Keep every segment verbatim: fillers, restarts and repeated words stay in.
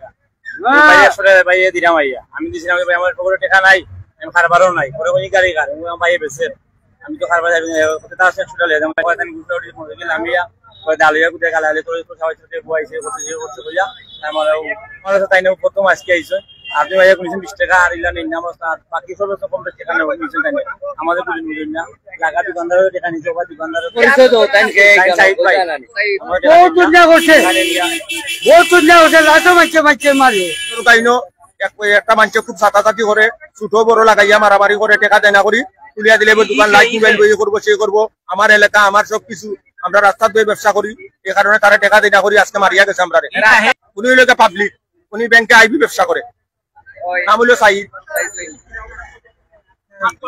টেকা। ভাই, একশো টেকা ভাই, এ দিলাম আইয়া। আমি দিছি না, ভাই, আমার পকেটো টেকা নাই, আমি কারবারও নাই। পরে কই, "গাড়ি কার?" আমি কইলাম, "ভাই, এ বেচে।" আমি তো কারবার যাই না, কত তা আছে একশো টেকা, আমি কত দিন ঘুরে উঠে পড়ে গেলাম ইয়া। ওই ডালিয়া গুটে গালাগালি করে, তো সবাই সাথে বইছে, করতে যে করতে বইয়া। আমার, আমার কাছে তাই না, প্রথম আজকে আইছে। আপনি ভাইয়া কোনো বিশ টেকা আর ইলা নেই না, আমার আর বাকি সব তো কম বেশি টেকা নেই, নিচে তাই না। আমাদের বুঝে বুঝে না। লাগা দোকানদারও টেকা নিছে, ওবা দোকানদারও পরিচয় দাও, তাই না? তাই সাইড ভাই। আমার টেকা বহুত নেই না। দুনিয়া করছে। বহুত দুনিয়া করছে, লাতো মারছে, মারছে, মারে। তাই না? এক-, একটা মানষে খুব ছাতাছাতি করে, ছোট বড় লাগাইয়া মারামারি করে, টেকা দেনা করি, তুলিয়া দিলে এবার দোকান লাইট মোবাইল বই করবো, সে করবো, আমার এলাকা, আমার সবকিছু, আমরা রাস্তাত বই ব্যবসা করি, এই কারণে তারা টেকা দেনা করি, আজকে মারিয়া গেছে আমরারে। উনি হইলো গিয়া পাবলিক, উনি ব্যাংকে আইবি ব্যবসা করে, নাম হইলো সাইদ।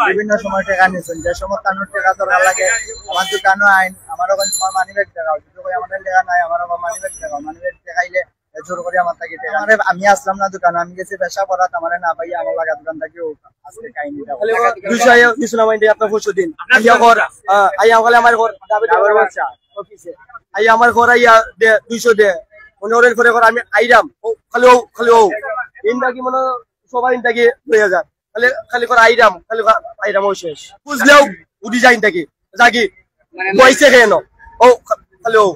বিভিন্ন সময় টেকা নিয়েছেন, যে সময় তানুর টেকা দরকার লাগে, আমার দোকানও আইন, আমার ওখানে তোমার মানি ব্যাগ টেকা, যদি কই আমার টেকা নাই, আমার ওখানে মানি ব্যাগ টেকা, মানি ব্যাগ টেকাইলে জোর করি আমার থাকি টেকা। আমারে, আমি আসলাম না দোকানে, আমি গেছি পেশা করাত, আমারে না পাইয়া আমার লাগা দোকান থাকি আজকে কাহিনীটা। দুইশো আইয়া, দুইশো না মাইন্ডে আপনার পরশু দিন। আইয়া ঘর, আহ, আইয়া ওখানে আমার ঘর, ডাবে ডাবে ডাবে বাচ্চা, অফিসে। আইয়া আমার ঘর আইয়া দে, দুইশো দে। মনে করেন করে করে আমি আইরাম, ও, খালি ও, খালি ও। ইন বাকি মনে হয় সবাই ইন থাকি দুই হাজার। খালি, খালি করে আইরাম, খালি করে আইরাম, ও শেষ। বুঝলেও উঠি যাইন থাকি, যাগি। মানে বইছে কেন? ও, খালি ও।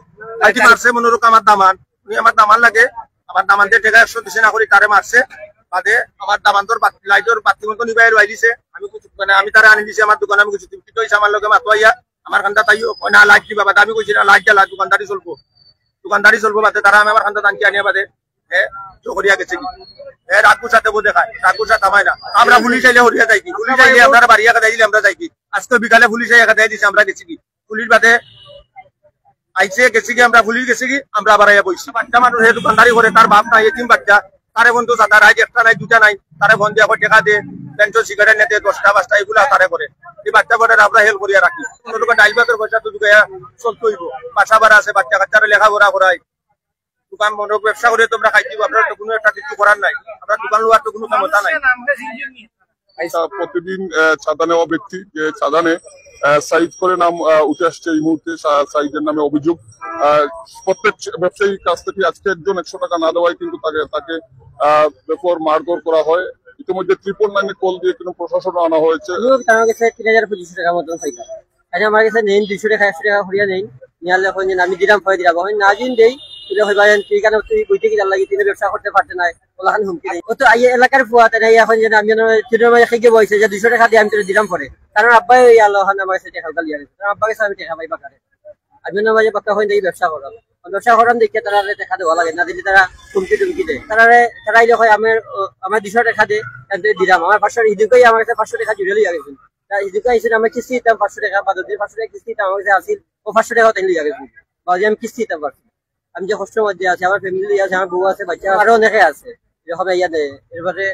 আর কি মারছে মনে রকম আমার দামান। উনি আমার দামান লাগে, আমার দামান দিয়ে টেকা একশো দিছে না করি তারে মারছে। বাদে আমার দামান তোর বাত-, লাইটর বাতি মতো নিবাই লই দিছে। আমি কিছু, মানে, আমি তারে আনি দিছি আমার দোকানে, আমি কিছু চিন্তিত হইছে আমার লগে মাতো আইয়া। আমার কান্দা তাই না লাইট দিবা, বাদে আমি কইছি না লাইট জ্বালা, দোকানদারি চলবো, দোকানদারি চলবো, বাদে তারা আমি আমার কান্দা টানকে আনিয়া বাদে এ, জো করিয়া গেছে কি? এ, রাগ গুছা দেবো দেখায়, রাগ গুছা থামায় না। আমরা পুলিশ আইলে হরিয়া যাই কি? পুলিশ আইলে আমরা বাড়িয়া কাদাই দিলে আমরা যাই কি? আজকে বিকালে পুলিশ আইয়া কাদাই দিছে, আমরা গেছি কি? পুলিশ বাদে আইছে, গেছি কি? আমরা পুলিশ গেছি কি? আমরা আবার আইয়া বইছি। বাচ্চা মানুষ হে দোকানদারি করে, তার বাপ নাই, এতিম বাচ্চা। তারে বন্ধু সাদা রাইজ একটা নাই, দুটা নাই, তারে ফোন দিয়া কয়, "টেকা দে, পেনশন সিগারেট নিতে দশটা পাঁচটা এগুলা তারে করে।" এই বাচ্চা করে আমরা হেল্প করিয়া রাখি। কোনো লোকের ডাইল ভাতের পয়সা তো ঢুকাইয়া চলতে হইব। বাসা ভাড়া আছে, বাচ্চা কাচ্চারে লেখাপড়া করাই। দোকান বন্ধ, ব্যবসা করে তোমরা খাইতে হইব, আপনারা তো কোনো একটা কিছু করার নাই। আমরা দোকান লোয়ার তো কোনো ক্ষমতা নাই। আচ্ছা, প্রতিদিন, আহ, চাঁদা নেওয়া ব্যক্তি, যে চাঁদা নেয়, আহ, সাইদ করে নাম, আহ, উঠে আসছে এই মুহূর্তে, সা-, সাইদের নামে অভিযোগ। আহ, প্রত্যেক ব্যবসায়ীর কাছ থেকে আজকে একজন একশো টাকা না দেওয়ায় কিন্তু তাকে, তাকে, আহ, বেপর মারধর করা হয়। ইতিমধ্যে ট্রিপল নাইনে কল দিয়ে কিন্তু প্রশাসন আনা হয়েছে। আমার কাছে তিন হাজার পঁচিশশো টাকার মতন চাইতাম। আচ্ছা, আমার কাছে নেইন দুইশো টাকা, একশো টাকা করিয়া নেইন। নিয়ালে এখন যে আমি দিলাম, পরে দিলাম। এখন না দিন দেই, তুলে হইবা যেন তুই কেন তুই বইতে কি লাগে, তুই ব্যবসা করতে পারতে নাই, ওলাখান হুমকি দেই। ও তো আইয়া এলাকার ফুয়া, তাই না? এখন যেন আমি যেন তিনের মাঝে খেয়ে বইছে যে দুইশো টাকা দিয়ে আমি তোরে দিলাম পরে। কারণ আব্বাই ওই আলো ওখানে আমার কাছে টাকা উঠা লিয়া গেছে। কারণ আব্বা গেছে আমি টাকা পাইবা কারে। আমি ওনার মাঝে কথা হয় দেখি ব্যবসা করাম। আর ব্যবসা করাম দেখিয়া তারা দেখা দেওয়া লাগে, না দিলে তারা হুমকি টুমকি দেয়। তারা, তারা আইলে হয় আমার, ও, আমার দুইশো টাকা দে, আমি দিলাম। আমার পাঁচশো, হিদিনকেই আমার কাছে পাঁচশো টাকা জুড়ে লিয়া গেছে। তা হিদিনকে আইসেন, আমি কিস্তি দিতাম পাঁচশো টাকা, বাদর দিন পাঁচশো টাকা কিস্তি দিতাম, আমার কাছে আসিল, ও পাঁচশো টাকা তাই লিয়া গেছে। বাদে আমি কিস্তি দিতাম পারছি। আমি যে কষ্ট মধ্যে আছি, আমার ফ্যামিলি আছে, আমার বউ আছে, বাচ্চা আরো অনেকে আছে, এরকম ইয়া দেয়। এরপরে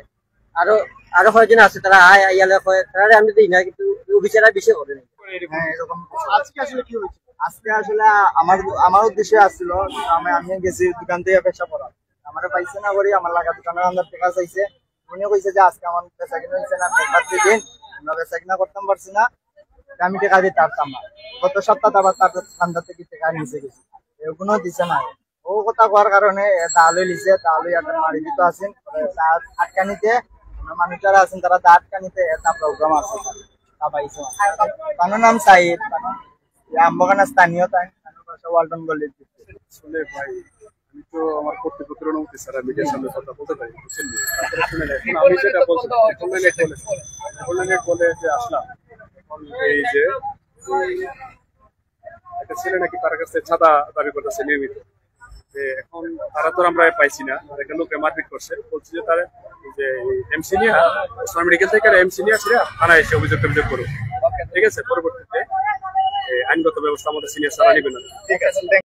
আরো, আরো কয়েকজন আছে, তারা আয়, আইয়ালে কয়, তারা আমি দিই না, কিন্তু ও বিচারা বেশি করে। হ্যাঁ, এরকম। আজকে আসলে কি হয়েছে? আজকে আসলে আমার, আমার উদ্দেশ্যে আসছিল, আমি, আমি গেছি দোকান থেকে পেশা করা, আমার পাইছে না করি, আমার লাগা দোকানের আন্দার টেকা চাইছে। উনি কইছে যে, "আজকে আমার বেচা কিনা হইছে না, আমি একবার দুই দিন আমরা বেচা কিনা করতাম পারছি না, আমি টেকা দিতে পারতাম না।" গত সপ্তাহে আবার তার ঠান্ডা থেকে টেকা নিচে গেছে, এগুলো দিছে না। ও কথা কওয়ার কারণে এ দা লই লিছে, দা লই একটা মারি দিত আছেন, দা আটকানিতে, আমরা মানুষ যারা আছেন তারা দা আটকানিতে এ তা প্রোগ্রাম আছে, তা পাইছে। তার নাম সাইদ, এ আম্বকানা স্থানীয়, তাই তার বাসা ওয়ালটন গলির দিকে। আসলে ভাই, আমি তো আমার কর্তৃপক্ষের অনুমতি ছাড়া মিডিয়ার সামনে কথা বলতে পারি না, বুঝছেন? তারপরে শুনে না, এখন আমি যেটা বলছি, এখন লাইনে বলে, এখন লাইনে বলে যে আসলাম, এখন এই যে, এই একটা ছেলে নাকি তার কাছে চাঁদা দাবি করতেছে নিয়মিত। যে এখন তারা তো আমরা পাইছি না, আর একটা লোকে মারপিট করছে, বলছে যে তারা যে এমসি নিয়ে, ওসমান মেডিকেল থেকে এমসি নিয়ে আসলে থানায় এসে অভিযোগ টভিযোগ করো, ঠিক আছে? পরবর্তীতে এই আইনগত ব্যবস্থা আমাদের সিনিয়র স্যাররা নেবেন। ঠিক আছে।